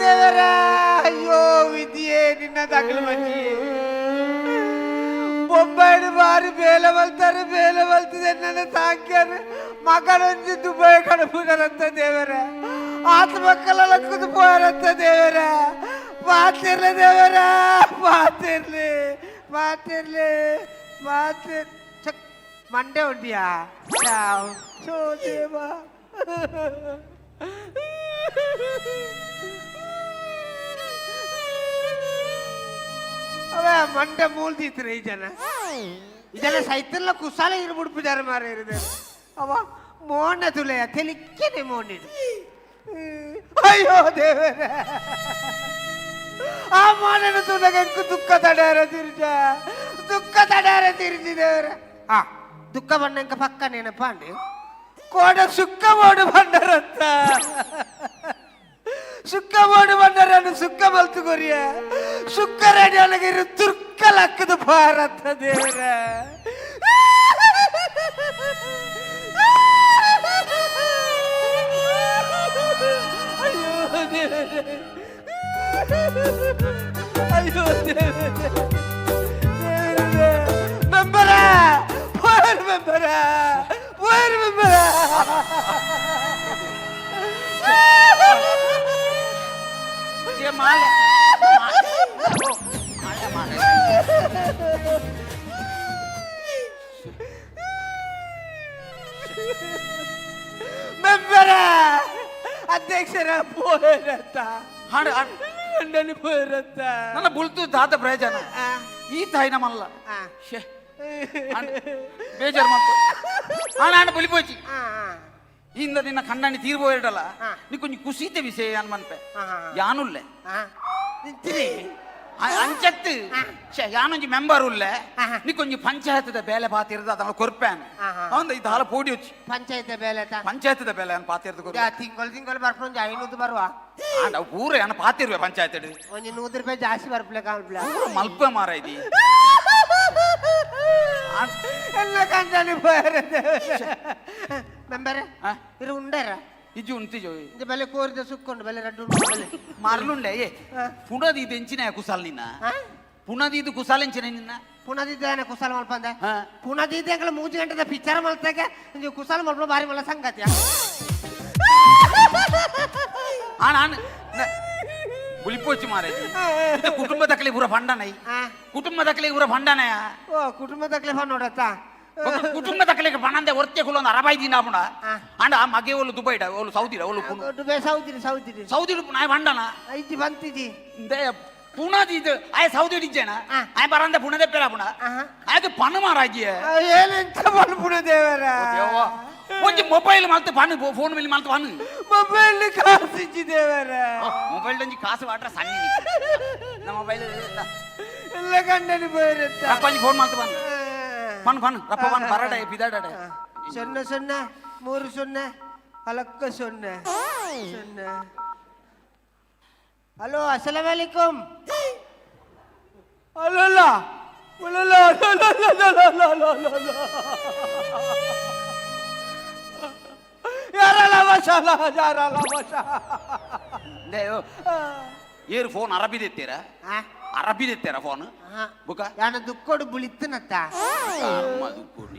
ದೇವರ. ಅಯ್ಯೋ ವಿಧಿಯೇ, ನಿನ್ನ ತಗಲು ಮಜ್ಜಿ. ಬೊಂಬಾಯಿಡು ಬಾರಿ ಬೇಲೆ ಬಲ್ತಾರೆ, ಬೇಲೆ ಬಲ್ತಿದೆ ನನ್ನ ಸಾಕ್ಯಾರ. ಮಗನೊಂಜಿ ದುಬೈ ಕಡಪುನರಂತ ದೇವರ. ಆತ ಮಕ್ಕಳೆಲ್ಲ ಕುದು ಪೋಯರಂತ ದೇವರ. ಪಾತಿರ್ಲಿ ದೇವರ, ಪಾತಿರ್ಲಿ, ಪಾತಿರ್ಲಿ, ಪಾತಿರ್. ಚಕ್ ಮಂಡೆ ಉಂಡಿಯಾ ಚೋ ದೇವ. ಅವೇ ಮಂಡೆ ಮೂಲ್ದಿತ್ರಿ ಈ ಜನ. ಈ ಜನ ಸೈತಲ್ಲ ಕುಸಾಲ ಇರು ಬಿಡ್ಪಿದ್ದಾರೆ ಮಾರ ಇರಿದೆ. ಅವ ಮೋನ ತುಲೆಯ ತೆಲಿಕ್ಕನೆ ಮೋನಿಡು. ಅಯ್ಯೋ ದೇವರೇ, ಆ ಮೋನನ ತುಲಗಂಕು ದುಃಖ ತಡೆಯಾರ ತಿರ್ಜ, ದುಃಖ ತಡೆಯಾರ ತಿರ್ಜಿ ದೇವರ. ಆ ದುಃಖ ಬಣ್ಣಂಕ ಪಕ್ಕ ನೆನಪಾಂಡಿ ಕೋಡ ಸುಕ್ಕ ಮೋಡು ಬಂಡರಂತ. ಸುಕ್ಕ ಮೋಡು ಬಂಡರನ್ನು ಸುಕ್ಕ ಮಲ್ತು ಕೊರಿಯ. ಸುಕ್ಕ ರೆಡಿ ಅಲಗಿರು ತುರ್ಕ ಲಕ್ಕದ ಭಾರತ ದೇವರ. ಅಯ್ಯೋ ದೇವರೇ, ಅಯ್ಯೋ ದೇವರೇ, ದೇವರೇ. ಮೆಂಬರ ಪೋಯರ್, ಮೆಂಬರ ಪೋಯರ್, ಮೆಂಬರ. ಏ ಮಾಲೆ ಮಾಲೆ ಮಾಲೆ ಮಾಲೆ. ಮೆಂಬರ ಅಧ್ಯಕ್ಷರ ಪೋಯರತ್ತ. ಹಾಡು ಹಾಡು. ಗಂಡನ ಪೋಯರತ್ತ. ನನ್ನ ಬುಲ್ತು ದಾತ ಪ್ರಯೋಜನ ಈ ತಾಯಿನ ಮಲ್ಲ. ಶೇ ಬೇಜಾರು ಮಾಡ್ಕೊ. ಹಾಣ ಬುಲಿಪೋಚಿ. ಇಂದ ನಿನ್ನ ಕಣ್ಣನಿ ತೀರ್ಬೋಯಿಡಲ್ಲ. ನೀ ಕೊಂಚ ಕುಸಿತ ವಿಷಯ ಅನ್ಮನ್ಪೆ. ಯಾನುಲ್ಲೆ. ನಿಂತಿರಿ. ಅಂಚತ್ತು ಶೇ ಯಾನೊಂಜಿ ಮೆಂಬರ್ ಉಲ್ಲೆ. ನೀ ಕೊಂಚ ಪಂಚಾಯತ್ದ ಬೇಲೆ ಪಾತಿರ್ದ ಅದನ್ನ ಕೊರ್ಪೇನು. ಅವಂದ ಈ ದಾಲ ಪೋಡಿ వచ్చಿ. ಪಂಚಾಯತ್ ಬೇಲೆ? ಪಂಚಾಯತ್ದ ಬೇಲೆ ಅನ್ ಪಾತಿರ್ದ ಕೊರ್ಪೆ. ತಿಂಗಳು ತಿಂಗಳು ಬರ್ಪುಂಜಿ 500 ಬರುವ. ಆಂಡ ಪೂರ ಯಾನ ಪಾತಿರ್ವೆ ಪಂಚಾಯತ್. ಒಂಜಿ 100 ರೂಪಾಯಿ ಜಾಸ್ತಿ ಬರ್ಪ್ಲೆ ಕಾಣ್ಪ್ಲೆ. ಪೂರ ಮಲ್ಪೆ ಮಾರ ಇದಿ. ಎಲ್ಲ ಕಂಜಾನಿ ಪೋಯರ ಮೆಂಬರ್. ಆ? ಇರು ಉಂಡಾರ. ಇಜ್ಜು ಉಂತಿಜೋ. ಇಂದು ಬೆಲೆ ಕೋರಿದ ಸುಕ್ಕೊಂಡು ಬೆಲೆ ರಡ್ಡು ಉಂಡು ಬೆಲೆ. ಮರಳುಂಡೆ ಏ. ಪುಣದಿದ್ದು ಎಂಚಿನ ಕುಸಾಲ್ ನಿನ್ನ? ಪುಣದಿದ್ದು ಕುಸಾಲ್ ಎಂಚಿನ ನಿನ್ನ? ಪುನದಿದ್ದಾನೆ ಕುಸಾಲ ಮಲ್ಪಂದೆ. ಪುನದಿದ್ದೆ ಅಂಕಲ ಮೂಜು ಗಂಟೆದ ಪಿಕ್ಚರ್ ಮಲ್ತಾಗ ಇಂದು ಕುಸಾಲ ಮಲ್ಪ ಬಾರಿ ಮಲ್ಲ ಸಂಗತಿಯ. ಆಣ ಆಣ ಬುಲಿಪೋಚಿ ಮಾರಾಜಿ. ಇದು ಕುಟುಂಬ ದಕ್ಕಲಿ ಪೂರ ಭಂಡನೈ. ಕುಟುಂಬ ದಕ್ಕಲಿ ಪೂರ ಭಂಡನಯ. ಓ ಕುಟುಂಬ ತಕ್ಲೆ ನೋಡತ್ತ. ಕುಟುಂಬ ದಕ್ಕಲಿಗೆ ಪಣಂದೆ ಒರ್ತೆ ಕುಲೊಂದು ಅರಬೈ ದಿನ ಆಪುಂಡ. ಆಂಡ ಆ ಮಗೆ ಓಲು ದುಬೈಡ ಓಲು ಸೌದಿಡ ಓಲು ದುಬೈ ಸೌದಿರಿ ಸೌದಿರಿ. ಸೌದಿ ನಾಯ್ ಭಂಡನ. ಇಜ್ಜಿ ಬಂತಿಜಿ. ಇಂದೆ ಪುಣದಿದ್ದು ಆಯ್ ಸೌದಿ ಇಜ್ಜೇನ. ಆಯ್ ಬರಂದೆ ಪುಣದೆ ಪೇರ ಪುಣ. ಆಯ್ತು ಪಣ್ಣು ಮಾರಾಜಿ. ಏನೆಂತ ಮಲ್ಪುಣ ದೇವರ. ಒಂಜಿ ಮೊಬೈಲ್ ಮಲ್ತು ಪಣ್ಣು, ಫೋನ್ ಮೇಲೆ ಮಲ್ತು ಪಣ್ಣು. ಮೊಬೈಲ್ ಕಾಸು ಇಜ್ಜಿ ದೇವರ. ಮೊಬೈಲ್ ಒಂಜಿ ಕಾಸು ವಾಟ್ರ ಸಣ್ಣ ನಮ್ಮ ಮೊಬೈಲ್. ಎಲ್ಲ ಗಂಡನಿ ಪೋಯಿರತ್ತ. ರಪ್ಪಾಜಿ ಫೋನ್ ಮಲ್ತು ಪಣ್ಣು ಪಣ್ಣು ಪಣ್ಣು ರಪ್ಪ ಪಣ್ಣು ಬರಡೆ ಬಿದಾಡಡೆ. 0 0 3 0 ಅಲಕ್ಕ 0 0. ಹಲೋ, ಅಸ್ಸಲಾಮ್ ಅಲೈಕುಮ್. ಅಲ್ಲಲ್ಲ ಅಲ್ಲಲ್ಲ ಅಲ್ಲಲ್ಲ. ಯಾರಲ್ಲ ಮಸಾಲ, ಯಾರಲ್ಲ ಮಸಾಲ. ಏರು ಫೋನ್ ಅರಬಿ ತೆತ್ತೀರ? ಅರಬಿ ತೆತ್ತೀರ ಫೋನ್ ಬುಕ? ಯಾನ ದುಕ್ಕೋಡು ಬುಳಿತ್ತನತ್ತ.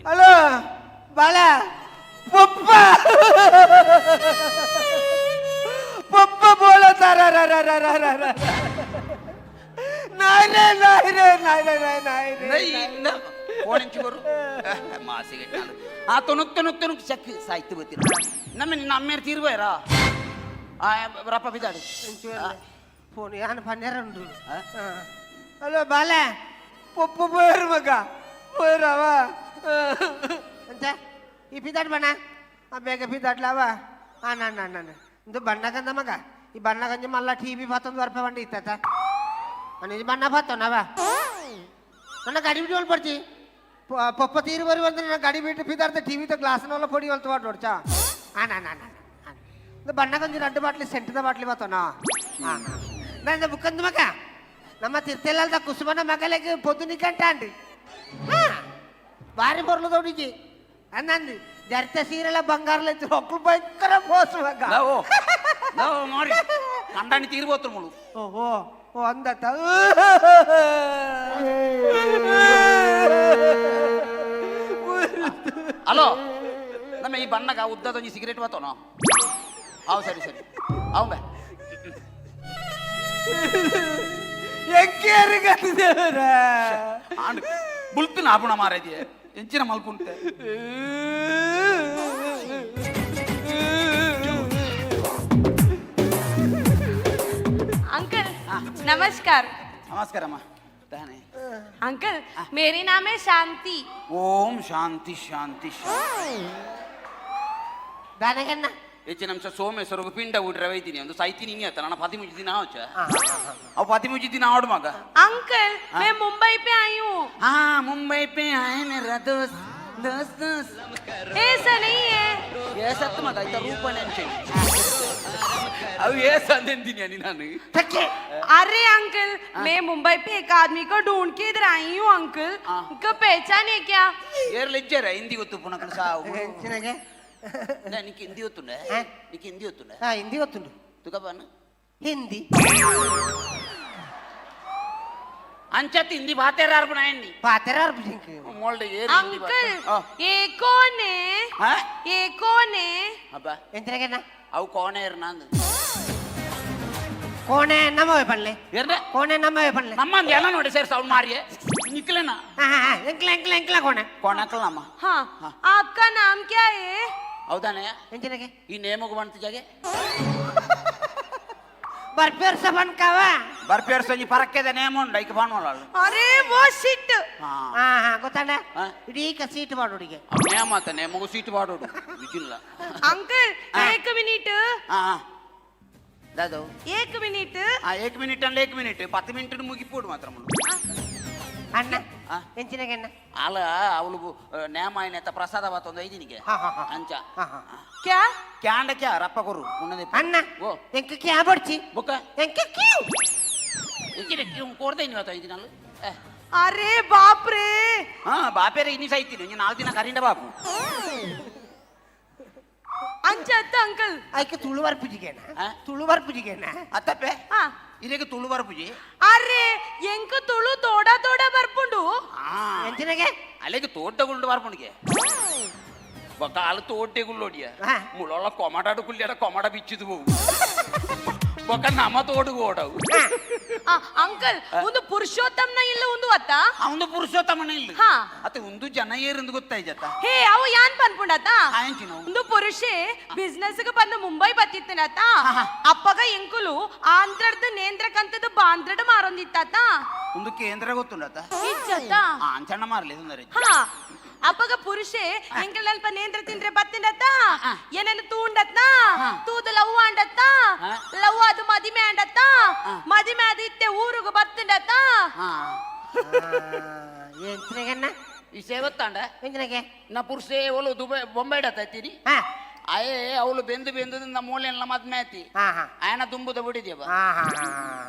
ಹಲೋ ಬಾಳ, ಪಪ್ಪ ಪಪ್ಪ ಬೋಲತಾರ. ನಾಯ್ರೆ ನಾಯ್ರೆ ನಾಯ್ರೆ ನಾಯ್ರೆ. ಫೋನ್ ಎಂಚು ಬರು ಮಾಸಿಗೆ ಆ ತುಣುಕ್ ತುಣುಕ್ ತುಣುಕ್ ಚಕ್ ಸಾಯ್ತು ಗೊತ್ತಿಲ್ಲ ನಮ್ಮ ನಿನ್ನ ಅಮ್ಮೇರು ತೀರ್ಬೋಯರಾ ಆ ರಪ್ಪ ಬಿದ್ದಾಡು. ಫೋನ್ ಯಾನ್ ಪನ್ನೆರ ಉಂಡು. ಹಲೋ ಬಾಲ, ಪಪ್ಪ ಬೋಯರ್ ಮಗ ಬೋಯರವ ಅಂತ ಈ ಪಿದಾಡ್ ಬಣ್ಣ. ಆ ಬೇಗ ಪಿದಾಡ್ಲಾವ. ಆ ನನ್ನ ನನ್ನ ಇಂದು ಬಣ್ಣಗಂದ ಮಗ. ಈ ಬಣ್ಣಗಂಜಿ ಮಲ್ಲ ಟಿವಿ ಪತ್ತೊಂದು ವರ್ಷ ಬಂಡಿ ಇತ್ತ అని ಬಣ್ಣ ಪತ್ತೊನವ. ನನ್ನ ಗಡಿ ಬಿಟ್ಟು వాళ్ళు ಪಡ್ತಿ ಪಪ್ಪ ತೀರು ಬರಿ ಬಂದ್ರೆ ನನ್ನ ಗಡಿ ಬಿಟ್ಟು ಪಿದಾರ್ದ ಟಿವಿದ ಗ್ಲಾಸ್ನೆಲ್ಲ పొడి వెళ్తూ వాడు వచ్చా. ಇದು ಬಣ್ಣಗೊಂಜಿ ರಡ್ಡು ಬಾಟ್ಲಿ ಸೆಂಟದ ಬಾಟ್ಲಿ ಬತ್ತೋನ. ನನ್ನ ಬುಕ್ಕಂದು ಮಗ ನಮ್ಮ ತಿರ್ತೇಲಲ್ದ ಕುಸುಮನ ಮಗಲಿಗೆ ಪೊದ್ದುನಿ ಗಂಟ ಅಂడి ಭಾರಿ ಬೊರ್ಲು ದೊಡಿಜಿ ಅನ್ನಂದು ಜರ್ತ ಸೀರೆಲ್ಲ ಬಂಗಾರಲ ಒಕ್ಕಲು ಭಯಂಕರ ಮೋಸ ಮಗ. ಲವೋ ಲವೋ ಮಾರಿ. ಕಂಡಾಣಿ ತೀರ್ಬೋತ್ರ ಮುಳು. ಓ ಓ ಓ ಅಂದತ್ತ. ಹಲೋ, ನಮ್ಮ ಈ ಬಣ್ಣಗ ಉದ್ದದೊಂಜಿ ಸಿಗರೇಟ್ ಬತ್ತೋನೋ? ಅವು ಸರಿ ಸರಿ, ಅವ್ ಬೇ. ಎಂಕೇರು ಗತಿ ದೇವರ. ಆಂಡ್ ಬುಲ್ತಿನ ಆಪುಣ ಮಾರೈತಿಯೆ, ಎಂಚಿನ ಮಲ್ಪುಂಟೆ. अंकल, नमस्कार. ನಮಸ್ಕಾರಮ್ಮ ತಾನೆ. अंकल, मेरे नाम है शांति. ಓಂ ಶಾಂತಿ ಶಾಂತಿ ಶಾಂತಿ. ದಾನಗಣ್ಣ. ಹೆಚ್ಚಿನ ಅಂಶ ಸೋಮೇಶ್ವರಗು ಪಿಂಡ ಊಟ್ರೆ ವೈತೀನಿ ಒಂದು ಸೈತೀನಿ ಹಿಂಗೆ ಆತ ನನ್ನ 13 ದಿನ ಆವಚ. ಅವು 13 ದಿನ ಆಡು ಮಗ. अंकल, मैं मुंबई पे आई हूँ. ಹಾ, ಮುಂಬೈ ಪೇ ಆಯ್ ಮೇರಾ ದೋಸ್ತ್ ದೋಸ್ತ್ ದೋಸ್ತ್. ऐसा नहीं है. ಏಸತ್ತು ಮಗ ಆಯ್ತಾ ರೂಪಣೆ ಅಂಚೆ ಅವು ಏಸ ಅಂದೆಂತೀನಿ ನಾನು. ತಕ್ಕೆ. अरे अंकल, मैं मुंबई पे एक आदमी को ढूंढ के इधर आई हूँ अंकल. हाँ। उनको पहचान है क्या? ಏರ್ಲ ಇಜ್ಜಾರ ಹಿಂದಿ ಗೊತ್ತು ಪುನಃ ಸಾವು. ಎಂಚಿನಗೆ. నీకు హిందీ వస్తుండే? ఆ? నీకు హిందీ వస్తుండే? ಹಾ, ಹಿಂದಿ ಗೊತ್ತುಂಟು. తుకబాను. ಹಿಂದಿ. అంచత్ హిందీ బాతేరారు నాయండి. ಪಾತೆರ ಅರ್ಪಿಸಿಂಕ್. మోల్డ్ ఏ. अंकल, ये कौन है? ये कौन है? అబ్బా. ಎಂಚಿನಗೆಣ್ಣ. అవు కోనేరు నాందు. ಕೋಣೆ ನಮ್ಮವೇ ಪನ್ಲೆ. ಏರ್ನೆ. ಕೋಣೆ ನಮ್ಮವೇ ಪನ್ಲೆ. ನಮ್ಮ ಎಲ್ಲ ನೋಡಿ ಸರ್ ಸೌಂಡ್ ಮಾರಿಯೇ ನಿಕ್ಲೇನಾ. ಹಾ ಹಾ, ಎಂಕ್ಲ ಎಂಕ್ಲ ಎಂಕ್ಲ ಕೋಣೆ. ಕೊಣಕಲಮ್ಮ. हाँ, आपका नाम क्या है? ಹೌದಾನೆ. ಎಂಚಿನಗೆ. ಈ ನೇಮಗು ಬಂತು ಜಾಗೆ. ಬರ್ಪೇರ್ಸ ಬನ್ಕಾವ. ಬರ್ಪೇರ್ಸ ಒಂಜಿ ಪರಕ್ಕೆದ ನೇಮ ಉಂಡು, ಐಕ್ ಬಾಣೋಲಾಳು. अरे वो शिट. ಹಾ. ಹಾ ಹಾ, ಗೊತ್ತಾಂಡ. ಹಾ. ಇಡೀ ಸೀಟ್ ಮಾಡೋಡಿಗೆ. ಅವ್ ನೇಮ ಆತ ನೇಮಗು ಸೀಟ್ ಬಾಡೋಡು ನಿಜಿಲ್ಲ. अंकल, एक मिनट. ಹಾ ದಾದು. एक मिनट. ಆ ಏಕ್ ಮಿನಿಟ್ ಅಂದ್ರೆ ಏಕ್ ಮಿನಿಟ್, 10 ಮಿನಿಟ್ ಮುಗಿಪೋಡು ಮಾತ್ರ ಮುಳು. ಅಣ್ಣ. ಆ. ಎಂಚಿನಗೆಣ್ಣ. ಅಲ್ಲ, ಅವಳು ನೇಮ ಆಯ್ನ ಪ್ರಸಾದ ಬಾತೊಂದು ಐದಿನಿಗೆ. ಹಾ, ಹಾ, ಹಾ. ಅಂಚ. ಹಾ ಹಾ. क्या? ಕ್ಯಾಂಡ ಕ್ಯಾ ರಪ್ಪ ಕೊರು ಉಣ್ಣದೆ. ಅಣ್ಣ. ಓ. ಎಂಕ ಕ್ಯಾ ಬಡ್ಚಿ. ಬುಕ್ಕ. ಎಂಕ ಕ್ಯೂ. ಇಂಚಿನ ಕೊಡ್ದೆ ನೀವು ಐದಿನಾಳು. अरे बाप रे. ಹಾ, ಬಾಪೇರೆ ಇನ್ನಿ ಸೈತೀನಿ ಇನ್ನು 4 ದಿನ ಕರಿಂಡ ಬಾಪು. ಅಂಚತ್ತ ಅಂಕಲ್. ಐಕೆ ತುಳು ಬರ್ಪುಜಿಗೆನ. ಆ? ತುಳು ಬರ್ಪುಜಿಗೆನ. ಅತ್ತಪ್ಪೆ. ಹಾ. ಇದಕ್ಕೆ ತುಳು ಬರ್ಪುಜಿ. ಅರೆ, ಎಂಕ ತುಳು ತೋಡ ತೋಡ ಬರ್ಪುಂಡು. ಆ. ಎಂಚಿನಗೆ. ಅಲ್ಲಿಗೆ ತೋಟಗುಂಡು ಬರ್ಪುಣಿಗೆ ಬೊಕ ಅಲ್ಲ ತೋಟೆಗುಳ್ಳೋಡಿಯ. ಹಾ. ಮುಳೊಳ ಕೊಮಟಾಡು ಕುಲ್ಯಾಡ ಕೊಮಟ ಬಿಚ್ಚಿದು ಹೋಗು ಬೊಕ ನಮ್ಮ ತೋಟಗು ಓಡವು. ಅಂಕಲ್, ಒಂದು ಪುರುಷೋತ್ತಮ್ನ ಇಲ್ಲ ಒಂದು ಅತ್ತ. ಅವನು ಪುರುಷೋತ್ತಮನ ಇಲ್ಲ. ಹಾ. ಅತ್ತ ಒಂದು ಜನ ಏರಿಂದು ಗೊತ್ತಾಯ್ತ. ಹೇ, ಅವು ಯಾನ್ ಪನ್ಪುಂಡತ್ತ? ಎಂಚಿನ? ಒಂದು ಪುರುಷೆ ಬಿಸ್ನೆಸ್ ಬಂದು ಮುಂಬೈ ಬತ್ತಿತ್ತನತ್ತ. ಅಪ್ಪಗ ಎಂಕುಲು ಆಂಧ್ರಡ್ದು ನೇಂದ್ರಕಂತದ್ದು ಬಾಂಧ್ರಡ್ ಮಾರೊಂದಿತ್ತಾತ. ಒಂದು ಕೇಂದ್ರ ಗೊತ್ತುಂಡತ್ತ. ಇಜ್ಜತ್ತ. ಅಂಚಣ್ಣ ಮಾರ್ಲಿ ತೊಂದರೆ. ಹಾ, ಅಪ್ಪಗ ಪುರುಷೆ ಎಂಕಲ್ ನೇಂದ್ರ ತಿಂದ್ರೆ ಬತ್ತಿಂಡತ್ತ, ಏನನ್ನು ತೂಂಡತ್ನ, ತೂದು ಲವ್ ಆಂಡತ್ತ. ಹಾ. ಲವ್ ಅದು ಮದಿಮೆ ಆಂಡತ್ತ. ಮದಿಮೆ ಅದು ಇತ್ತೆ ಊರುಗು ಬತ್ತಿಂಡತ್ತ. ಹಾ. ಎಂಚಿನಗೆಣ್ಣ. ಈ ಸೇವತ್ತಾಂಡ. ಎಂಚಿನಗೆ. ನಾ ಪುರುಷೆ ಓಲು ದುಬೈ ಬೊಂಬೈ ಡತ್ತೀನಿ. ಹಾ. ಅಯೇ ಅವಳು ಬೆಂದು ಬೆಂದು ನಮ್ಮ ಮೂಲೆಲ್ಲ ಮದ್ಮೆ ಆತಿ. ಹಾ ಹಾ. ಆಯನ ತುಂಬುದ ಬಿಡಿದ್ಯವ. ಹಾ ಹಾ ಹಾ,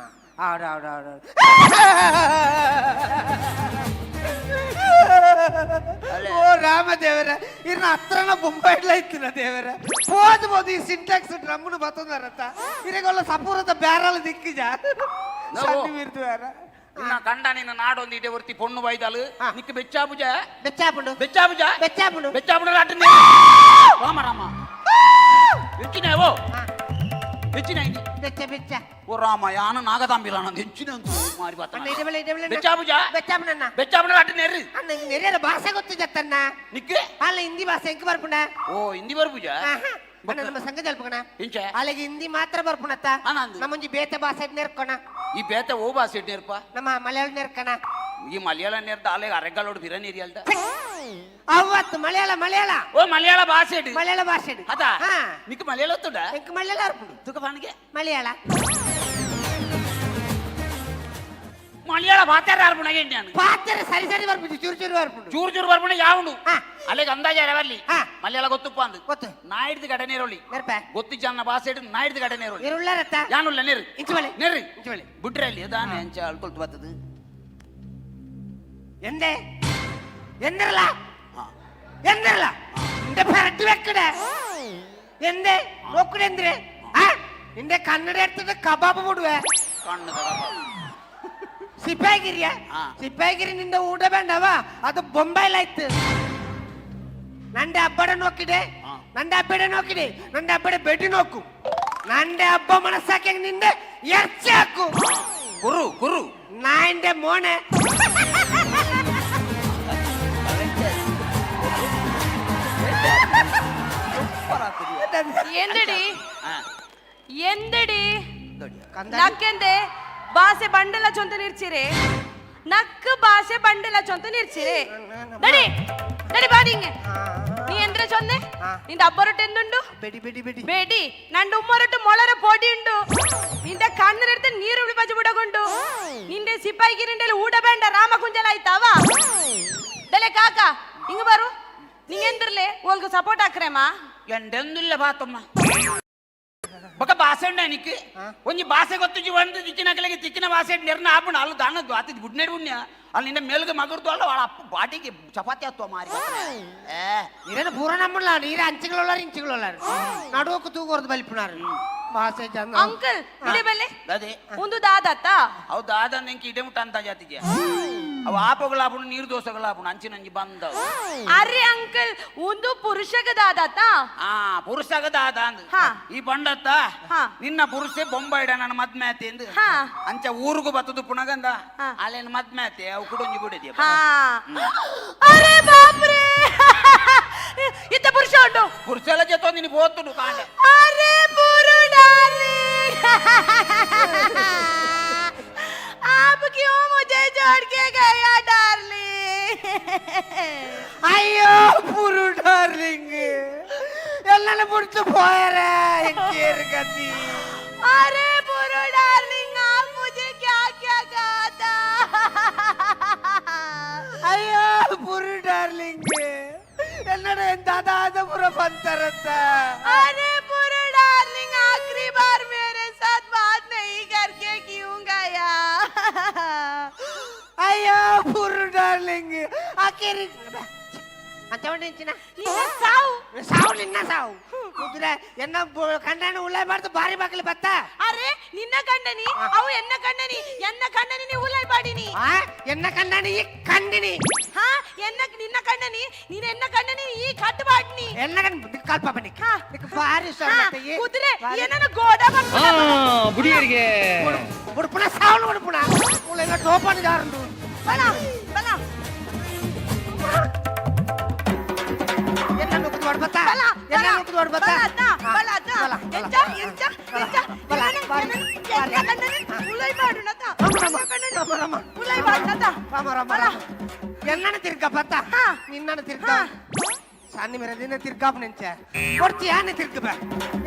ಹೌದು ಹೌದು ಹೌದು. ಓ ರಾಮ ದೇವರ, ಇನ್ನ ಹತ್ರನ ಬೊಂಬೈಡ್ಲ ಇತ್ತಿನ ದೇವರ ಹೋದ್ ಬೋದು. ಈ ಸಿಂಟ್ಯಾಕ್ಸ್ ಡ್ರಮ್ನು ಬತ್ತಂದಾರತ್ತ ಇರಗೊಲ್ಲ ಸಪೂರದ ಬ್ಯಾರಲ್ ದಿಕ್ಕಿಜ. ಸಣ್ಣ ಬಿರ್ದು ಬೇರ. ನಿನ್ನ ಕಂಡ ನಿನ್ನ ನಾಡೊಂದು ಇಡೆ ವರ್ತಿ ಪೊಣ್ಣು ಬೈದಾಲು. ಹಾ. ನಿಕ್ಕ ಬೆಚ್ಚಾಬುಜ. ಬೆಚ್ಚಾಪುಂಡು. ಬೆಚ್ಚಾಬುಜ. ಬೆಚ್ಚಾಪುಂಡು. ಬೆಚ್ಚಾಬುಜ. ರಾಮ ರಾಮ, ಹೆಚ್ಚಿನ ಓ. ಹಾ. ಹೆಚ್ಚಿನ ಐತಿ. ಬೆಚ್ಚ ಬೆಚ್ಚ. ಓ ರಾಮ, ಯಾನ ನಾಗತಾಂಬಿಲ ನಂದು ಹೆಚ್ಚಿನ ಅಂತ ಮಾರಿ ಬಾತ. ಅಣ್ಣ, ಇದೆ ಬೆಳೆ ಇದೆ ಬೆಳೆ. ಬೆಚ್ಚಾಬುಜ. ಬೆಚ್ಚಾಪುಂಡಣ್ಣ. ಬೆಚ್ಚಾಬುಜ ಅಟ್ಟು ನೆರ್ರಿ. ಅಣ್ಣ, ನೆರೆಯರ ಭಾಷೆ ಗೊತ್ತಿಜತ್ತಣ್ಣ. ನಿಕ್ಕೆ. ಅಲ್ಲ, ಹಿಂದಿ ಭಾಷೆ ಎಂಕ್ ಬರ್ಪುಂಡ. ಓ, ಹಿಂದಿ ಬರ್ಪುಜ. ಆಹಾ. ಅಣ್ಣ, ನಮ್ಮ ಸಂಘ ಜಲ್ಪಕಣ. ಇಂಚ. ಅಲ್ಲಿಗೆ ಹಿಂದಿ ಮಾತ್ರ ಬರ್ಪುಣತ್ತ. ಅಣ್ಣ. ನಮ್ಮೊಂಜಿ ಬೇತೆ ಭಾಷೆ ನೆರ್ಕೋಣ. ಈ ಬೇತೆ ಓ ಭಾಷೆ ನೇರ್ಪ. ನಮ್ಮ ಮಲಯಾಳ ನೆರ್ಕಣ. ಈ ಮಲಯಾಳ ನೇರ್ದ ಅಲೆ ಅರೆಗಾಲೋಡು ಬಿರನೀರಿ ಅಲ್ದ. ಅವತ್ತು ಮಲಯಾಳ ಮಲಯಾಳ. ಓ, ಮಲಯಾಳ ಭಾಷೆ. ಮಲಯಾಳ ಭಾಷೆ. ಅದ. ಹಾ. ನಿಕ್ ಮಲಯಾಳ ಗೊತ್ತುಂಡ? ಎಂಕ್ ಮಲಯಾಳ ಬರ್ಪುಂಡು. ತುಕ ಬಾಣಿಗೆ. ಮಲಯಾಳ. ಮಲಯಾಳ ಬಾತಾರ ಅರ್ಪಣಗೆ ನಾನು. ಪಾತ್ರೆ ಸರಿ ಸರಿ ಬರ್ಪುಂಡು, ಚೂರು ಚೂರು ಬರ್ಪುಂಡು. ಚೂರು ಚೂರು ಬರ್ಪಣ ಯಾವುಂಡು. ಹಾ. ಅಲ್ಲಿಗೆ ಅಂದಾಜ ಅರವಲ್ಲಿ. ಹಾ. ಮಲಯಾಳ ಗೊತ್ತುಪ್ಪ ಅಂದು. ಗೊತ್ತು. ನಾಯ್ದು ಗಡ ನೇರೊಳ್ಳಿ. ನೆರ್ಪ. ಗೊತ್ತಿ ಜನ ಭಾಷೆ ಹಿಡಿದು ನಾಯ್ದು ಗಡ ನೇರೊಳ್ಳಿ. ಇರುಳ್ಳರತ್ತ. ಯಾನುಲ್ಲ ನೆರು. ಇಂಚು ಬಲೆ. ನೆರು. ಇಂಚು ಬಲೆ. ಬಿಟ್ರೆ ಅಲ್ಲಿ ದಾನೆ ಅಂಚ ಅಳ್ಕೊಳ್ತು ಬರ್ತದೆ. ಎಂದೆ ಎಂದಿರಲ್ಲ. ಹಾ. ಎಂದಿರಲ್ಲ ಇಂದ ಪೆರಟ್ಟು ಬೆಕ್ಕಡೆ ಎಂದೆ ನೋಕ್ಕಡೆ ಎಂದ್ರೆ ಆ. ನಿಂದೆ ಕನ್ನಡ ಇರ್ತದೆ ಕಬಾಬ್ ಬಿಡುವೆ. ಕಣ್ಣದ. ಸಿಪಾಯಿಗಿರಿಯ? ಹಾ. ಸಿಪಾಯಿಗಿರಿ ನಿಂದ ಊಟ ಬೇಡವ, ಅದು ಬೊಂಬೈಲಾಯ್ತು. ನಂಡೆ ಅಬ್ಬಡ ನೋಕಿದೆ. ಹಾ. ನಂಡೆ ಅಬ್ಬಡೆ ನೋಕಿದೆ, ನಂಡೆ ಅಬ್ಬಡೆ ಬೆಡ್ಡಿ ನೋಕು, ನಂಡೆ ಹಬ್ಬ ಮನಸ್ಸಾಕಿ ನಿಂದೆ ಎರ್ಚಿ ಹಾಕು. ಕುರು ಕುರು. ನಾಯಿಂಡೆ ಮೋನೆ. ಎಂದಡಿ? ಹಾ. ಎಂದಡಿ? ದೊಡ್ಡ. ಕಂದ. ನಕ್ಕೆಂದೆ ಬಾಸೆ ಬಂಡಲ ಚೊಂತ ನಿರ್ಚಿರೆ, ನಕ್ ಬಾಸೆ ಬಂಡಲ ಚೊಂತ ನಿರ್ಚಿರೆ. ನಡಿ ನಡಿ, ಬಾ ನಿಂಗೆ. ನೀ ಎಂದ್ರೆ ಚೊಂದೆ? ಹಾ. ನಿಂದ ಅಬ್ಬ ರೊಟ್ಟೆ ಎಂದುಂಡು? ಬೆಡಿ ಬೆಡಿ ಬೆಡಿ. ಬೇಡಿ. ನಂದು ಉಮ್ಮ ರೊಟ್ಟು ಮೊಳರ ಪೋಡಿ ಉಂಡು. ನಿಂದ ಕಣ್ಣು ನೀರು ಬಜಿ ಬುಡಗುಂಡು. ನಿಂದೆ ಸಿಪಾಯಿಗಿರಿಂಡೆಲ್ಲ ಊಟ ಬೇಂಡ ರಾಮ ಕುಂಜಲ ಆಯ್ತಾವ. ದಲೆ ಕಾಕ, ಹಿಂಗ ಬಾರು. ನಿಂಗೆಂದ್ರಲೆ ಓಲ್ಗ ಸಪೋರ್ಟ್ ಹಾಕ್ರೇಮಾ? ಎಂಡೆಂದುಲ್ಲ ಬಾತಮ್ಮ. ಬೊಕ ಬಾಸೆ ಉಂಡ ನಿಕ್? ಒಂಜಿ ಬಾಸೆ ಗೊತ್ತುಜಿ. ಒಂದು ತಿಕ್ಕಿನಕಲಿಗೆ ತಿಕ್ಕಿನ ಬಾಸೆ ನಿರ್ನ ಆಪುಂಡು. ಅಲ್ಲಿ ದಾನ ಆತಿದ್ ಗುಡ್ನೇಡ್ ಪುಣ್ಯ. ಅಲ್ಲಿ ನಿನ್ನ ಮೇಲ್ಗೆ ಮಗುರ್ದು ಅಲ್ಲ, వాళ్ళ ಅಪ್ಪ ಬಾಟಿಗೆ ಚಪಾತಿ ಆತ್ವ ಮಾರಿ. ಏ. ನೀರೇನು ಪೂರ ನಮ್ಮಲ್ಲ, ನೀರು ಅಂಚಿಗಳೊಳ್ಳಾರು, ಇಂಚಿಗಳೊಳ್ಳಾರು, ನಡುವಕ್ಕೆ ತೂಗೋರ್ದು ಬಲಿಪುನಾರು ಭಾಷೆ ಚಂದ. ಅಂಕಲ್, ಇಡೆ ಬಲ್ಲೆ. ಅದೇ. ಒಂದು ದಾದತ್ತ. ಹೌದು, ಆದ ಇಂಕ ಇಡೆ ಮುಟ್ಟ ಅಂತ ಜಾತಿಗೆ ಅವು ಆಪಗಳಾಪುಂಡು, ನೀರು ದೋಸೆಗಳಾಪುಂಡು, ಅಂಚಿನಂಜಿ ಬಂದವು. ಅರೆ ಅಂಕಲ್, ಒಂದು ಪುರುಷಗ ದಾದತ್ತ. ಆ ಪುರುಷಗದ ಆದ ಅಂದ್. ಹಾ. ಈ ಬಂಡತ್ತ. ಹಾ. ನಿನ್ನ ಪುರುಷೆ ಬೊಂಬಾಯಿಡ ನನ್ನ ಮದ್ಮೆ ಆತಿ ಅಂದ್. ಹಾ. ಅಂಚ ಊರುಗು ಬತ್ತದು ಪುನಗಂದ. ಹಾ. ಅಲ್ಲೇನು ಮದ್ಮೆ ಆತಿ, ಅವು ಕುಡೊಂಜಿ ಗುಡಿದ್ಯ. ಹಾ, ಅರೆ ಬಾಪ್ರೆ, ಇತ್ತ ಪುರುಷ ಉಂಟು. ಪುರುಷ ಎಲ್ಲ ಜೊತೆ ನಿನ್ ಬೋತುಡು ಕಾಂಡೆ. ಅರೆ पुरु डार्लिंग, आप क्यों मुझे छोड़ के गया डार्लिंग? ಅಯ್ಯೋ ಪುರು ಡಾರ್ಲಿಂಗ್, ಎಲ್ಲನ ಬಿಡ್ತು ಪೋಯರ ಕೇರು ಗತಿ. अरे पुरु डार्लिंग, आप मुझे क्या क्या कहा था? ಅಯ್ಯೋ ಪುರು ಡಾರ್ಲಿಂಗ್, ಎನ್ನಡ ಎಂತ ಆದ ಪುರ ಬಂತಾರಂತ. अरे पुरु डार्लिंग, आखिरी बार मेरे साथ बात नहीं करके क्यों गया? ಅಯ್ಯೋ ಪುರು ಡಾರ್ಲಿಂಗ್, ಆಕೇರಿ ಅಂತ ನಿಂಚಿನ. ನಿನ್ನ ಸಾವು. ಸಾವು, ನಿನ್ನ ಸಾವು. ಕುದುರೆ ಎನ್ನ ಕಂಡನ ಉಳ್ಳೆ ಮಾಡ್ದು ಬಾರಿ ಬಾಕಲಿ ಬತ್ತ. ಅರೆ, ನಿನ್ನ ಕಂಡನಿ ಅವು ಎನ್ನ ಕಂಡನಿ, ಎನ್ನ ಕಂಡನಿ ನೀವು ಉಲೈ ಬಾಡಿನಿ. ಆ ಎನ್ನ ಕಂಡನಿ ಈ ಕಂಡಿನಿ. ಹಾ, ಎನ್ನ ನಿನ್ನ ಕಂಡನಿ ನೀನ್, ಎನ್ನ ಕಂಡನಿ ಈ ಕಟ್ಟು ಬಾಡ್ನಿ. ಎನ್ನ ಕಂಡ ಕಲ್ಪ ಬನ್ನಿ. ಹಾ. ಬಾರಿ. ಹಾ, ಕುದುರೆ ಏನನ್ನ ಗೋಡ. ಬುಡಿಯರಿಗೆ. ಉಡುಪುಣ ಸಾವಣ ಉಡುಪುಣ ಉಳ್ಳೆ ಟೋಪನ್ ಜಾರಂಡು. ಬಲ ಬಲ. ಎನ್ನ ನುಗ್ಗದು ಹೊಡ್ಬತ್ತ. ಬಲ. ಎನ್ನ ನುಗ್ಗದು ಹೊಡ್ಬತ್ತ. ಬಲ ಅತ್ತ, ಬಲ ಅತ್ತ. ಎಂಚ ಎಂಚ ಎಂಚ? ಬಲ, ಬಲ. ಎನ್ನ ಕಂಡನಿ ಉಲೈ ಬಾಡುನತ. ರಾಮ, ರಾಮ, ರಾಮ. ಉಲೈ ಬಾಡುನತ. ರಾಮ ರಾಮ. ಬಲ. ರಾಮ, ಎನ್ನನ ತಿರ್ಗ ಬತ್ತ. ಹಾ. ನಿನ್ನನ ತಿರ್ಗ. ಹಾ. ಸಣ್ಣ ಮೇರೆ ನಿನ್ನ ತಿರ್ಗಾಪ್ ನಿಂಚೆ ಕೊಡ್ತಿ. ಯಾನೆ ತಿರ್ಗ ಬಾ,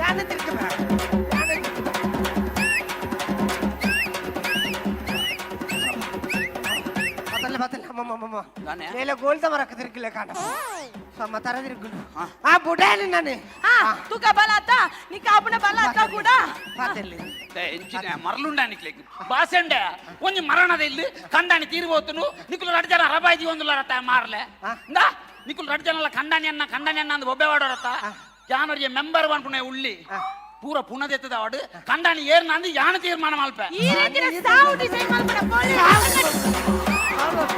ಯಾನೆ ತಿರ್ಗ ಬಾ, ಯಾನೆ ತಿರ್ಗ ಬಾ. ಬತ್ತಲ್ಲ ಬತ್ತಲ್ಲ, ಅಮ್ಮಮ್ಮ ಅಮ್ಮಮ್ಮ. ದಾನೆ? ನೇಲ ಗೋಲ್ದ ಮರಕ್ಕೆ ತಿರ್ಗಿಲ್ಲ ಕಾಣ ಸಮ ತರ ತಿರ್ಗುಲು. ಹಾ. ಆ ಬುಡಾಲಿ ನಾನು. ಹಾ, ತುಕ ಬಲ ಅತ್ತ, ನೀ ಕಾಪುನ ಬಲ ಅತ್ತ ಕೂಡ. ಪಾತಿರ್ಲಿ. ಎಂಚಿನ ಮರಳುಂಡ ನಿಕ್ಲೆಗ್ ಬಾಸೆಂಡ ಒಂಜಿ ಮರಣದ ಇಲ್ಲಿ ಕಂದಾಣಿ ತೀರ್ಬೋತನು. ನಿಕುಲು ರಡ್ ಜನ ರಬಾಯ್ದಿ ಒಂದುಲ ರತ್ತ ಮಾರ್ಲೆ. ಹಾ. ಇಂದಾ ನಿಕುಲು ರಡ್ ಜನಲ ಕಂದಾಣಿ ಅನ್ನ ಕಂದಾಣಿ ಅನ್ನ ಅಂದ್ ಬೊಬ್ಬೆ ವಾಡೋರತ್ತ. ಯಾನೊರ್ಯ ಮೆಂಬರ್ ಪನ್ಪುನೆ ಉಳ್ಳಿ. ಹಾ. ಪೂರ ಪುನದೆತ್ತದ ವಾಡು ಕಂದಾಣಿ ಏರ್ನ ಅಂದ್ ಯಾನ ತೀರ್ಮಾನ ಮಲ್ಪೆ. ಈ ರೀತಿಯ ಸಾವು ಡಿಸೈನ್ ಮಾಡ್ಬಿಡ ಪೋಲಿ. ಸಾವು ಸಾವು.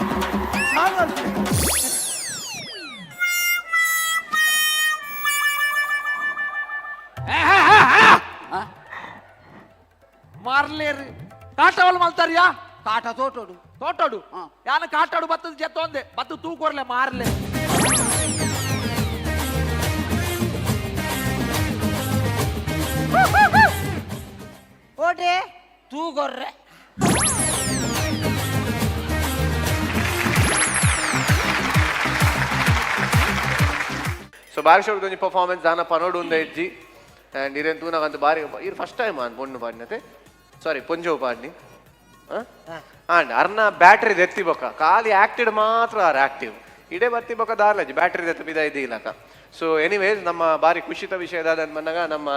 ಮಾರ್ಲೇರು ಕಾಟವಲ್ ಮಲ್ತಾರಿಯಾ? ಕಾಟ ತೋಟೋಡು. ತೋಟೋಡು. ಹಾ. ಯಾನ ಕಾಟಾಡು ಬತ್ತದ ಜೆತ್ತೊಂದೆ ಬತ್ತು ತೂಕೊರ್ಲೆ ಮಾರ್ಲೆ. ಓಟೆ. ತೂಗೊರ್ರೆ. ಸೊ ಬಾರಿ ಶೋಕ್ ಒಂಜಿ ಪರ್ಫಾರ್ಮೆನ್ಸ್ ದಾನ ಪನೋಡು ಉಂದ ಇಜ್ಜಿ. ಆ್ಯಂಡ್ ಇರೇನ್ ತೂನಾಗಂತ ಬಾರಿ ಇರ್ ಫಸ್ಟ್ ಟೈಮ್ ಆನ್ ಪೊಣ್ಣು ಪಾಡಿನತೆ, ಸಾರಿ, ಪೊಂಜೋವು ಪಾಡ್ನಿ. ಆಂಡ್ ಅರ್ನ ಬ್ಯಾಟ್ರಿ ದೆತ್ತಿ ಬೊಕ್ಕ ಖಾಲಿ ಆಕ್ಟಿಡ್ ಮಾತ್ರ ಆರ್ ಆಕ್ಟಿವ್ ಇಡೇ ಬತ್ತಿ ಬೊಕ್ಕ ದಾರ್ಲಜಿ ಬ್ಯಾಟ್ರಿ ದೆತ್ತ ಬಿದ ಇದಿಲ್ಲಕ. ಸೊ ಎನಿವೇಸ್, ನಮ್ಮ ಬಾರಿ ಖುಷಿತ ವಿಷಯ ದಾದ ಬಂದಾಗ ನಮ್ಮ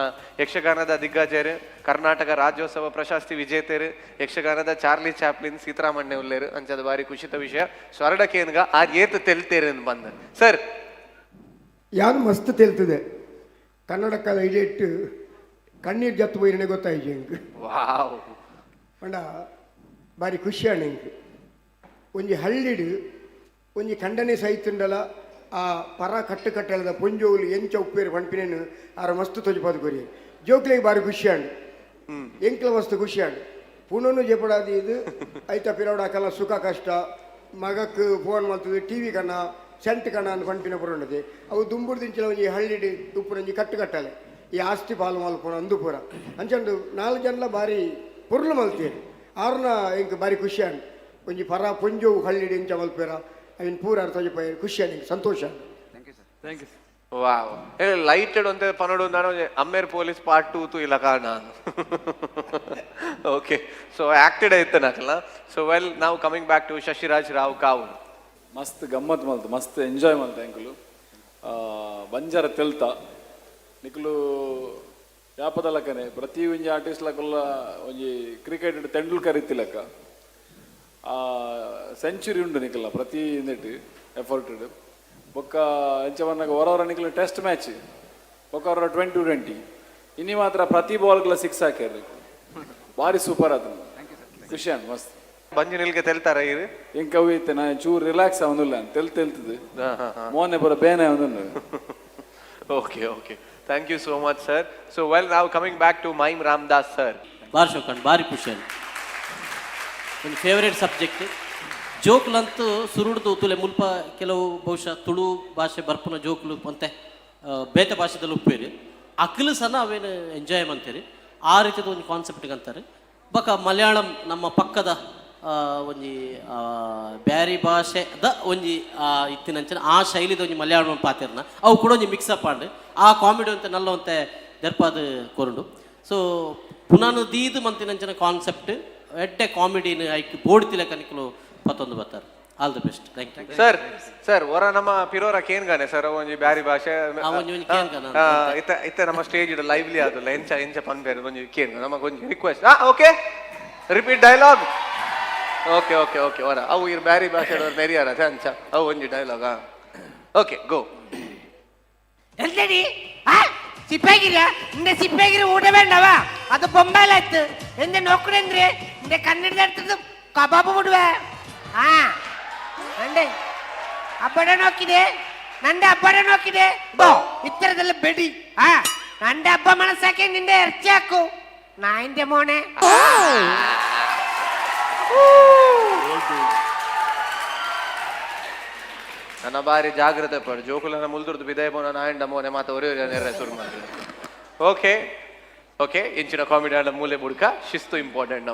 ಯಕ್ಷಗಾನದ ದಿಗ್ಗಜರು, ಕರ್ನಾಟಕ ರಾಜ್ಯೋತ್ಸವ ಪ್ರಶಸ್ತಿ ವಿಜೇತರು, ಯಕ್ಷಗಾನದ ಚಾರ್ಲಿ ಚಾಪ್ಲಿನ್ ಸೀತಾರಾಮಣ್ಣೆ ಉಲ್ಲೇರು. ಅಂಚದ ಬಾರಿ ಖುಷಿತ ವಿಷಯ. ಸ್ವರಡಕೇನ್ಗ ಆರ್ ಏತ್ ತೆಲ್ತೇರು ಬಂದ ಸರ್. ಯಾರು ಮಸ್ತ್ ತೆಲ್ತದೆ ಕನ್ನಡ ಕಲ ಇಡಿಟ್ಟು. ಕಣ್ಣೀರು ಜತ್ತು ಪೋಯಿರನೆ ಗೊತ್ತಾಯ್ತು ಎಂಕ್. ವಾವ್. ಪಂಡ ಬಾರಿ ಖುಷಿ ಆಂಡ್ ಎಂಕ್. ಒಂಜಿ ಹಳ್ಳಿಡ್ ಒಂಜಿ ಖಂಡನೆ ಸಹಿತುಂಡಲ ಆ ಪರ ಕಟ್ಟು ಕಟ್ಟಲದ ಪೊಂಜೋವುಲು ಎಂಚ ಉಪ್ಪೇರು ಪನ್ಪಿನೇನು ಆರ ಮಸ್ತ್ ತೊಜಪಾದ ಕೊರಿಯೆ. ಜೋಕ್ಲೆಗ್ ಬಾರಿ ಖುಷಿ ಆಂಡ್, ಎಂಕ್ಲ ಮಸ್ತ್ ಖುಷಿ ಆಂಡ್. ಪುನನು ಜೆಪಡಾದಿ ಇದು ಐತ ಪಿರವಡ ಅಕಲ್ನ ಸುಖ ಕಷ್ಟ ಮಗಕ್ ಫೋನ್ ಮಲ್ತದು ಟಿವಿ ಕಣ ಸೆಂಟ್ ಕಣ ಅಂದ್ ಪನ್ಪಿನ ಪುರಂಡದೆ. ಅವು ದುಂಬುರ್ದಿಂಚಿನ ಒಂಜಿ ಹಳ್ಳಿಡ್ ಉಪ್ಪುನ ಒಂಜಿ ಕಟ್ಟು ಕಟ್ಟಲೆ ಈ ಆಸ್ತಿ ಪಾಲು ಮಲ್ಪುನ ಅಂದು ಪೂರ ಅಂಚಂಡು ನಾಲ್ ಜನಲ ಬಾರಿ ಪೊರ್ಲು ಮಲ್ತೇರು. ಆರ್ನ ಎಂಕ್ ಬಾರಿ ಖುಷಿ ಆಂಡ್. ಒಂಜಿ ಪರ ಪೊಂಜೋವು ಹಳ್ಳಿಡ್ ಎಂಚ ಮಲ್ಪೇರ ಐನ್ ಪೂರ ಅರ್ಥ ಖುಷಿ ಆಂಡ್ ಎಂಕ್, ಸಂತೋಷ ಆಂಡ್. ವಾವ್, ಲೈಟೆಡ್ ಒಂತೆ ಪನೊಡು ನಾನು ಅಮ್ಮೇರ್ ಪೊಲೀಸ್ ಪಾರ್ಟ್ 2 ತು ಇಲ್ಲ ಕಾರಣ. ಓಕೆ, ಸೊ ಆಕ್ಟೆಡ್ ಐತೆ ನಕಲ. ಸೊ ವೆಲ್, ನಾವು coming back to Shashiraj Rao Kavoor. ಮಸ್ತ್ ಗಮ್ಮತ್ ಮಲ್ತು, ಮಸ್ತ್ ಎಂಜಾಯ್ ಮಲ್ತ ಎಂಕುಲು. ಬಂಜಾರ ತೆಲ್ತ ನಿಕುಲು ಯಾಪದ ಲಕ್ಕನೆ ಪ್ರತಿ ಒಂಜಿ ಆರ್ಟಿಸ್ಟ್ ಲಕುಲ್ಲ ಒಂಜಿ ಕ್ರಿಕೆಟ್ ತೆಂಡೂಲ್ಕರ್ ಇತ್ತಿಲಕ್ಕ ಸೆಂಚುರಿ ಉಂಡು ನಿಕಲ್ಲ ಪ್ರತಿ ಇಂದೆಟ್ ಎಫರ್ಟ್. ಬೊಕ್ಕ ಎಂಚ ಪನ್ನಗ ಹೊರವರ ನಿಕುಲು ಟೆಸ್ಟ್ ಮ್ಯಾಚ್ ಬೊಕ್ಕ ಹೊರ 20-20 ಇನ್ನಿ ಮಾತ್ರ ಪ್ರತಿ ಬಾಲ್ಗ್ಲ ಸಿಕ್ಸ್ ಹಾಕ್ಯಾರ. ಭಾರಿ ಸೂಪರ್ ಆತು, ಖುಷಿ ಆಂಡ್ ಮಸ್ತ್. ಬಂಜಿ ನಿಲ್ಗೆ ತೆಲ್ತಾರ ಇರು? ಎಂಕ್ ಅವು ಇತ್ತೆ ನಾನು ಚೂರು ರಿಲ್ಯಾಕ್ಸ್ ಆವೊಂದುಲ್ಲ, ತೆಲ್ ತೆಲ್ತದೆ ಮೋನೆ ಪೂರ ಬೇನೆ ಆವೊಂದುಂಡು. Okay okay, thank you so much sir. So well, ನಾವು coming back to mime Ramdas sir. ಬಾರಿ ಶೋಕಂಡ್, ಬಾರಿ ಖುಷಿ ಆಂಡ್. ಒಂದು ಫೇವ್ರೇಟ್ ಸಬ್ಜೆಕ್ಟ್ ಜೋಕ್ಲಂತೂ ಸುರುಡ್ದು ತುಲೆ ಮುಲ್ಪ ಕೆಲವು ಬಹುಶಃ ತುಳು ಭಾಷೆ ಬರ್ಪುನ ಜೋಕ್ಲು ಅಂತೆ ಬೇತೆ ಭಾಷೆದಲ್ಲಿ ಉಪ್ಪೇರಿ ಅಕ್ಲು ಸನ ಅವೇನು ಎಂಜಾಯ್ ಮಂತೀರಿ. ಆ ರೀತಿದ ಒಂದು ಕಾನ್ಸೆಪ್ಟ್ಗೆ ಅಂತಾರೆ. ಬಕ ಮಲಯಾಳಂ ನಮ್ಮ ಪಕ್ಕದ ಒಂಜಿ ಬ್ಯಾರಿ ಭಾಷೆದ ಒಂಜಿ ಇತ್ತಿನಂಚಿನ ಆ ಶೈಲಿದ ಒಂಜಿ ಮಲಯಾಳಂ ಪಾತಿರ್ನ ಅವು ಕೂಡ ಒಂಜಿ ಮಿಕ್ಸಪ್ ಆಂಡ್ ಆ ಕಾಮಿಡಿ ಅಂತೆ ನಲ್ಲವಂತೆ ದರ್ಪಾದ ಕೊರುಂಡು. ಸೊ ಪುನಃ ದೀದು ಮಂತಿನಂಚಿನ ಕಾನ್ಸೆಪ್ಟ್ ಎಡ್ಡೆ ಕಾಮಿಡಿನ ಐಕ್ ಬೋಡ್ತಿಲೆ ಕನಿಕಲು ಪತ್ತೊಂದು ಬರ್ತಾರೆ. All the best, thank you. Sir sir, ಹೊರ ನಮ್ಮ ಪಿರೋರ ಕೇನ್ಗಾನೆ ಸರ್, ಒಂಜಿ ಬ್ಯಾರಿ ಭಾಷೆ. ಆ, ಒಂಜಿ ಒಂಜಿ ಕೇನ್ಗಾನ. ಇತ್ತ ಇತ್ತ ನಮ್ಮ ಸ್ಟೇಜ್ ಲೈವ್ಲಿ ಆದುಲ್ಲ. ಎಂಚ ಎಂಚ ಪನ್ಪೇರು ಒಂಜಿ ಕೇನ್ ನಮಗ್ ಒಂಜಿ request. Okay, repeat dialogue. Okay okay okay, ಹೊರ ಅವು ಇರ್ ಬ್ಯಾರಿ ಭಾಷೆ ನೆರಿಯಾರ ಅಂಚ ಅವು ಒಂಜಿ ಡೈಲಾಗ್. ಓಕೆ, ಗೋ. ಎಂತಡಿ ಆ ಸಿಪ್ಪಾಗಿರ ನಿಂದೆ ಸಿಪ್ಪಾಗಿರಿ ಊಟ ಬೇಡವ, ಅದು ಬೊಂಬೈಲಾಯ್ತು. ಎಂದೆ ನೋಕುಡೆಂದ್ರೆ ನಿಂದೆ ಕನ್ನಡದ ಅರ್ಥದ್ದು ಕಬಾಬು ಬಿಡುವೆ. ಆ ನಂಡೆ ಅಬ್ಬಡ ನೋಕಿದೆ, ನಂಡೆ ಅಬ್ಬಡ ನೋಕಿದೆ ಬೋ ಇತ್ತರದೆಲ್ಲ ಬೆಡಿ. ಆ ನಂಡೆ ಹಬ್ಬ ಮನಸ್ಸಾಕೆ ನಿಂದೆ ಎರ್ಚಿ ಹಾಕು ನಾಯಿಂದೆ ಮೋನೆ. ನನ್ನ ಬಾರಿ ಜಾಗ್ರತೆ ಪಡು ಜೋಕುಲನ ಮುಲ್ದುರ್ದು ಬಿದಾಯ ಪೋನ ನಾಯಂಡ ಮೋನೆ ಮಾತ ಒರೇ ನೆರೆ ಶುರು ಮಾಡ್ತಾರೆ. ಓಕೆ ಓಕೆ, ಇಂಚಿನ ಕಾಮಿಡಿ ಆಡ ಮೂಲೆ ಬುಡ್ಕ ಶಿಸ್ತು ಇಂಪಾರ್ಟೆಂಟ್.